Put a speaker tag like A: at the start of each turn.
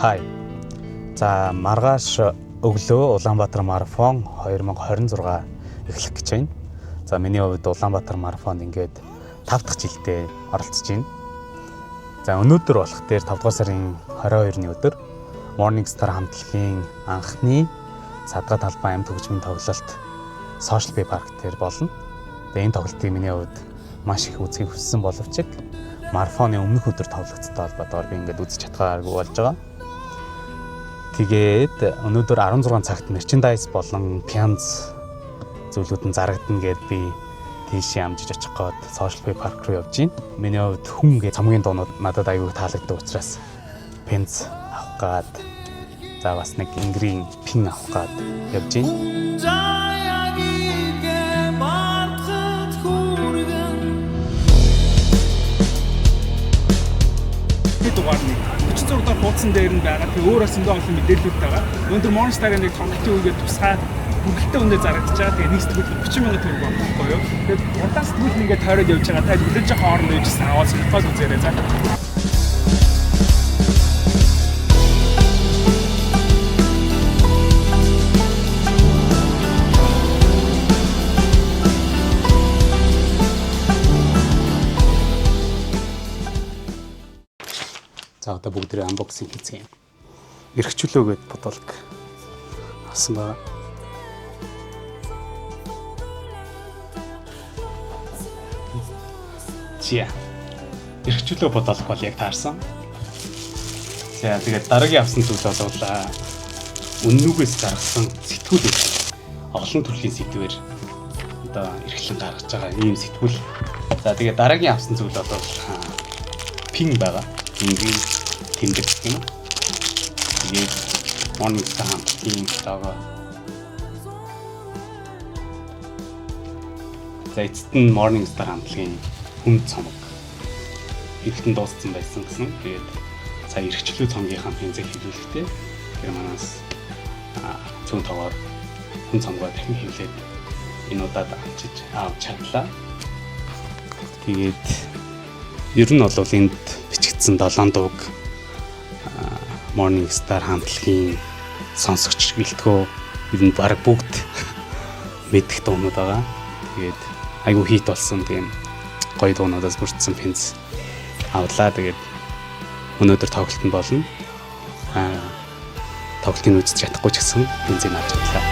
A: Хай. За, маргааш өглөө Улаанбаатар марафон 2026 эхлэх гэж байна. За, миний хувьд Улаанбаатар марафонд ингээд 5 дахь жилдээ оролцож байна. За, өнөөдөр болох дээр 5 дугаар сарын 22-ны өдөр Morning Star хамтлагийн анхны садгаа талбай амьд хөгжмийн тоглолт Social Bay Park дээр болно. Тэгээ энэ тоглолтыг миний хувьд маш их үзэхийг хүссэн боловч марафоны өмнөх өдөр тоглогдсонтой холбоотойгоор би ингээд үзэж чадхааргүй болж байгаа. Тэгээд өнөөдөр 16 цагт merchandise болон пянз зүйлүүд нь зарагдана гэд би тийшээ амжиж очих гээд Social Bay Park руу явж байна. Миний хувьд хүн гэ цомгийн дуунууд надад аягүй таалагддаг учраас пянз авах гад, за, бас нэг энгэрийн пин авах гад явж байна.
B: Дугаар нэг 36 дугаар хуудсан дээр нь байгаа. Тэгээ өөр бас зөндөө олон мэдээллүүд байгаа. Өнөөдөр Morning Star-ын нэг тоглолтын үегээ тусгай бүрэлдэхүүн үнээр зарагдаж байгаа. Тэгээ нэг сэтгүүл 30 сая төгрөг байхгүй юу. Тэгээд удаан сэтгүүл нь ингээд тойроод явж байгаа. Та хүлээж авах хооронд үйжсэн аваад сонирхоод үзээрэй. За.
A: За, одоо бүгдээрээ unboxing хийцгээе. Эрхчлөө гээд бодолг авсан байгаа. За. Эрхчлөө бодолг бол яг таарсан. За, тэгээд дараагийн авсан зүйл бол үннүүгээс гаргасан сэтгүүл байсан. Олон төрлийн сэдвээр одоо эрхлэн гаргаж байгаа ийм сэтгүүл. За, тэгээд дараагийн авсан зүйл бол пин байгаа. Энгийн тэмдэг гэх юм уу. Тэгээд Morning Star хамтлагийн лого. За, эцэст нь Morning Star хамтлагийн хүнд цомог хэвлэлтэн дууссан байсан гэсэн. Тэгээд сая эрхчлөө цомгийнхаа пинзэг хэвлүүлэхдээ тэр манаас цөөн тоогоор хүн цомгоо дахин хэвлээд энэ удаад амжиж авч чадлаа. Тэгээд ер нь бол энд бичигдсэн 7 дууг Morning Star хамтлагийн сонсогч гэлтгөө ер нь баг бүгд мэдэх дуунууд байгаа. Тэгээд айгүй хит болсон тийм гоё дуунуудаас бүрдсэн пинз авлаа. Тэгээд өнөөдөр тоглолт нь болно. Тоглолтыг үзэж чадахгүй ч гэсэн пинзийг авч чадлаа.